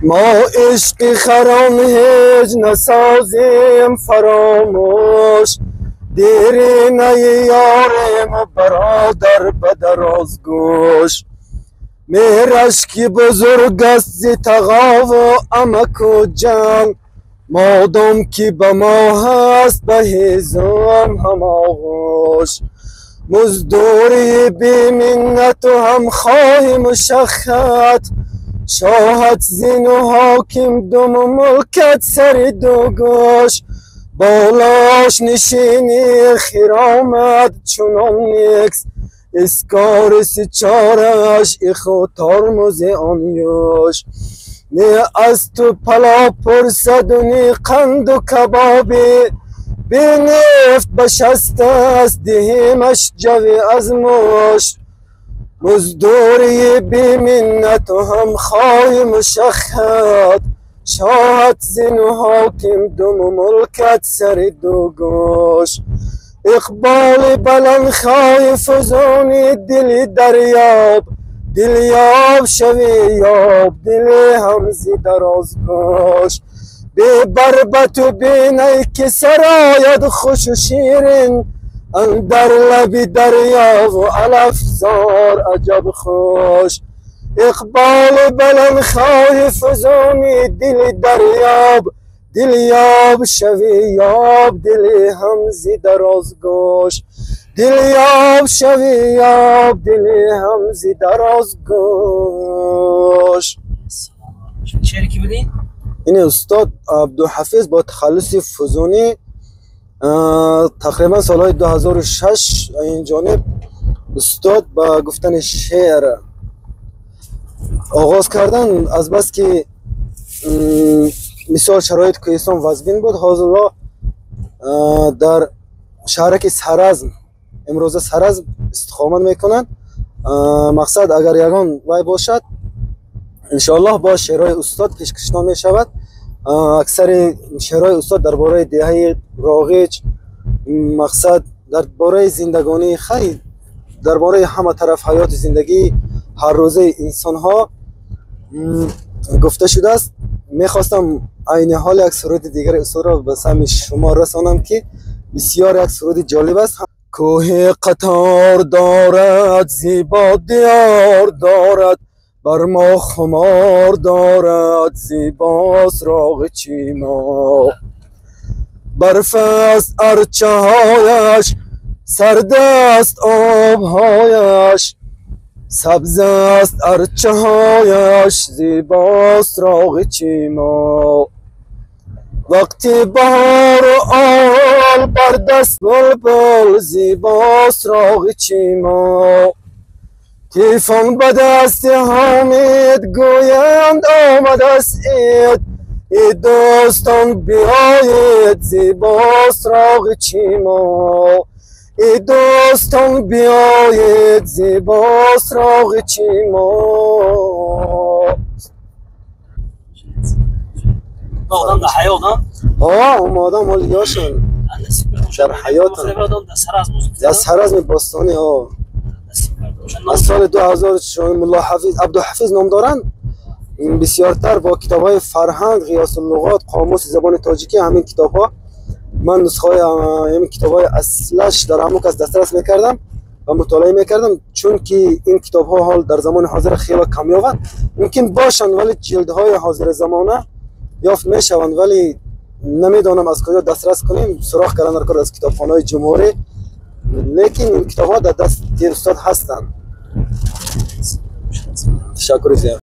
ما عشق خران هیچ نسازیم فراموش، دیری نیاریم و برادر به دراز گوش. مهرش که بزرگ است ز تغا و عمک و جنگ، مادام که به ما هست به هیزم هم آغوش. مزدوری بی منت و هم خواهی مشخت، شاهت زین و حاکم دم و ملکت سر دو گوش. بالاش نشینی خرامت چنان نیکس، اسکار سی چارش ایخو ترمز آن یوش. نه از تو پلا پرسد و نی قند و کبابی، بی نفت بشست است دهیمش جوی از موش. مزدوری بی منت و هم خواهی مشخت، شاهت زین و حاکم دم و ملکت سر دو گوش. اقبال بلند خواهی فزونی دل دریاب، دلیاب شوی یاب دل همزی دراز گوش. بی بربت و بی نیک سرایت خوش و شیرین، اندر لب دریا و علف زار عجب خوش. اقبال بلند خواهی فزونی دل دریاب، دلیاب شوی یاب دل همزی دراز گوش. دلیاب شوی یاب دل همزی دراز گوش. شعر کی بودین؟ این استاد عبدالحفیظ با تخلص فزونی تقریبا سالهای 2006 این جانب استاد با گفتن شعر آغاز کردن. از بس که مثال شرایط کوهستان وزبین بود، حاضر در شهرک سرزم، امروزه سرزم استقامت میکنند. مقصد اگر یگان وای باشد انشاءالله با شعرهای استاد پیشکشتان می شود. اکثر شعرهای استاد درباره دهه راغیج، مقصد درباره زندگانی خیلی، درباره همه طرف حیات زندگی هر روزه انسان ها گفته شده است. میخواستم عین حال یک سرود دیگر استاد را به سمع شما رسانم که بسیار یک سرود جالب است. کوه قطار دارد، زیبا دیار دارد، بر ما خمار دارد، زیباست راغ چیما. برف است ارچه هایش، سرد است آبهایش، سبز است ارچه هایش، زیباست راغ چیما. وقتی بهار و آل بر دست بلبل، زیباست راغ چیما. تیفان به دست حامد گویند آمد است عید، ای دوستان بیایید زیباست راغ چیما. ای دوستان بیایید زیباست راغ چیما. آدم در حیات ها؟ آدم ولی یاشن در حیات در سرزم باستانی ها. از سال 2000 ملا حفیظ عبدالحفیظ نام دارند. بسیارتر با کتاب های فرهنگ، غیاث اللغات، قاموس زبان تاجیکی، همین کتاب ها من نسخه های همین کتاب های اصلش در همون کس دسترس میکردم و مطالعه میکردم، چون که این کتاب ها حال در زمان حاضر خیلی کمیابند. ممکن باشند ولی جلد های حاضر زمانه یافت میشوند، ولی نمیدانم از کجا دسترس کنیم. سراغ کردن در کار از کتابخانه های جمهوری، لیکن این کتاب ها در دست استاد هستند. تشکر زیاد.